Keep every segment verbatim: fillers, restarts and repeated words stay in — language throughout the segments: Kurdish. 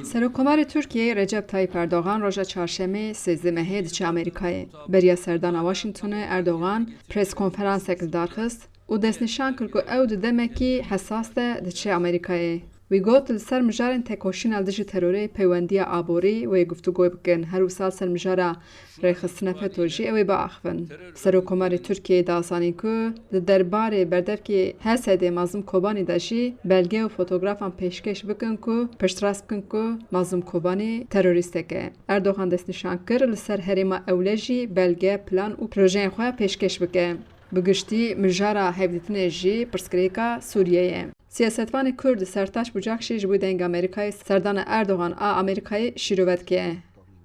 Serokkomarê Tirkiyeyê Recep Tayyip Erdogan roja çarşemê sêzdeh mehê diçe Amerîkayê. Beriya serdana Washingtonê Erdogan pres konferansek li dar xist û destnîşan kir ku ew di demekî hesas de diçe Amerîkayê. Wî got, li ser mijarên tekoşîna li dijî terorê peywendiya aborî wê guftûgoy bikin, her wisa li ser mijara rêxistina feto jî ew ê biaxivin. Serokkomarê Tirkiyeyê da zanîn ku di derbarê berdevkê H S D'ê Mazlûm Kobanî de jî belge û fotografan pêşkêş bikin ku piştrast bikin ku Mazlûm Kobanî terorîstek e. Erdogan destnîşan kir li ser herêma Ewle jî belge, plan û projeyên xwe pêşkêş bike. Bi giştî mijara hevdîtinê jî pirsgirêka Sûriyê ye. Siyasetvanê Kurd Sertaç Bucak jî ji bo Dengê Amerîkayê serdana Erdogan a Amerîkayê şîrove dike.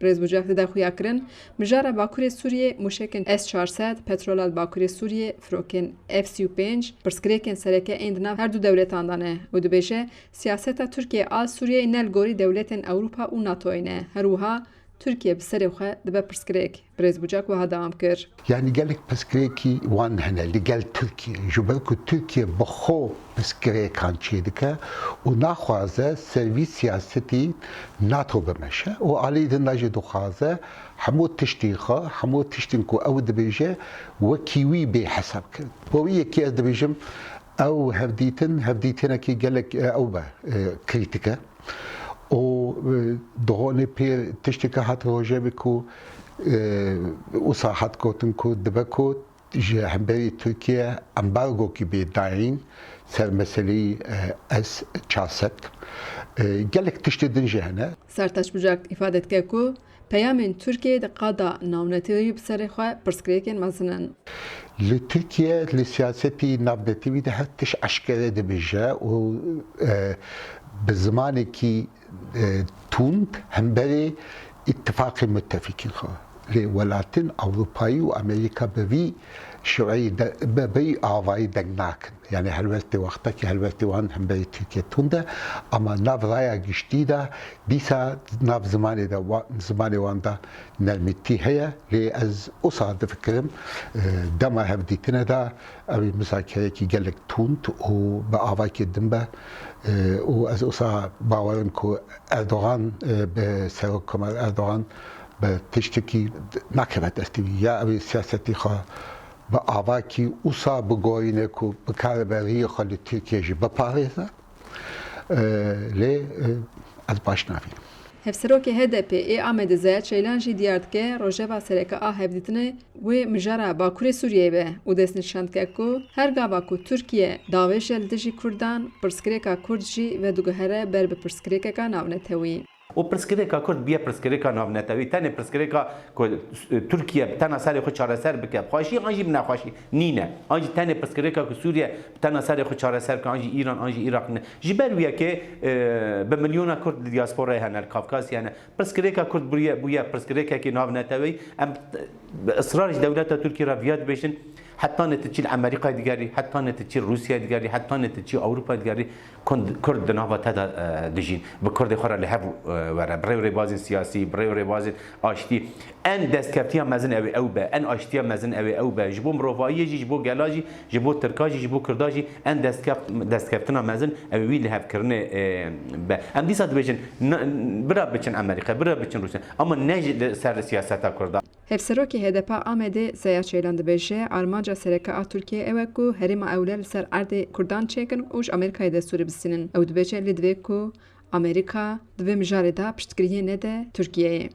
Birêz Bucak dide xuyakirin, mijara Bakurê Sûriyê mûşekên S çar sed, petrola li Bakurê Sûriyê, firokên F sî û pênc, pirsgirêkên sereke ên di nav her du dewletan de ne û dibêje, siyaseta Tirkiyeyê a Sûriyeyê ne li gorî dewletên Ewropa û NATOyê ne. Her wiha Tirkiye bi serê xwe dibe pirsgirêk. Birêz Bucak wiha dewam kir. Yanî gelek pirsgirêkî wan hene li gel Tirkiye. Ji ber ku Tirkiye bi xwe pirsgirêkan çêdike û naxwaze ser vî siyasetî NATO bimeşe û alî din de jî dixwaze hemû tiştî xwe, hemû tiştên ku ew dibêje wekî wî bê hesab kirin. Bo wî yekê ez dibêjim ew hevdîtin, hevdîtinekî gelek, e, ew be, e, krîtîk e. Û, e, dixwanê pê tişteke hat rojevê ku, e, wisa hat gotin ku dibe ku ji hemberî Tirkiye embargokî bê dayîn ser meseleyî, e, S çar sed. E, gelek tiştê din jî hene. Sertaç Bucak îfade dike ku peyamên Tirkiyeyê di qada navnetewî bi serê xwe pirsgirêkên mezin in. Li Tirkiye, li siyasetî navnetewî de her tişt eşkere dibêje û, e, bi zimanekî, e, tund hemberê îtifaqê mutefîkên xwe. Lê welatên Ewropayî û Amerîka bi vî şiweyî de, bi vî avayî deng nakin. Yanî helwestê wextekî helwestê wan hemberî Tirkiye tund e, ama nav raya giştî de dîsa nav zimanê de wa-, zimanê wan de nermîtî heye. Lê ez wisa difikirim, e, dema hevdîtine de ew ê muzakerekî gelek tund û bi avakê din be, e, û ez wisa bawerim ku Erdogan, e, bi Serokkomarê Erdogan bi tiştekî nakeve destê wî. Ya ew ê siyasetî xwe bi avakî wisa bigorîne ku bikaribe riyê xwe li Tirkiye jî biparêze. E, lê, e, ez baş nabînim. Hevserokê H D P ê Amedê Zeya Çeylan jî diyar dike, rojeva sereke a hevdîtinê wê mijara Bakurê Sûriyeyê be û destnîşan dike ku her gava ku Tirkiye davêje li dijî Kurdan, pirsgirêka Kurd jî vediguhere ber bi pirsgirêkeka navnetewî. Û pirsgirêka Kurd bûye pirsgirêka navnetewî. Tenê pirsgirêka ku, e, Tirkiye bi tena serê xwe çareser bike, bi xweşî an jî bi nexweşî nîne. An jî tenê pirsgirêka ku Sûriye bi tena serê xwe çareser bike, an jî Îran, an jî Iraq nîne. Ji ber wî yekê, e, bi milyona Kurd di diasporayê hene, li Kafkasyê hene. Pirsgirêka Kurd bûye, bûye pirsgirêkekî navnetewî. Em bi israr ji dewleta Tirkiyê re viya dibêjin, hetanê tu çî li Amerîkayê digerî, hetanê tu çî Rûsyayê digerî, hetanê tu çî Ewropayê digerî, Kurd, Kurd di nava te de, e, dijîn. Bi Kurdê xwe re li hev, e, were. Bi rê û rêbazên siyasî, bi rê û rêbazên aştî. En destkeftiya mezin ew ê ew be, en aştiya mezin ew ê ew be. Ji bo mirovahiyê jî, ji bo gela jî, ji bo Tirka jî, ji bo Kurda jî en destkeft-, destkeftina mezin ew ê wî lihevkirinê, e, be. Em dîsa dibêjin, na-, bira biçin Amerîka, bira biçin Rûsya. Ama ne ji li ser siyaseta Kurda. Hevserokê H D P a Amedê Zeya Çeylan dibêje, armanca sereke a Tirkiyeyê ew e ku herêma Ewle li ser erdê Kurdan çêkin û ji Amerîkayê destûrê bistînin. Ew dibêje, lê divê ku Amerîka di vê mijarê de piştgiriyê nede Tirkiyeyê.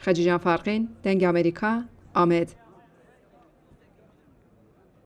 Xecîcan Farqîn, Dengê Amerîka, Amed.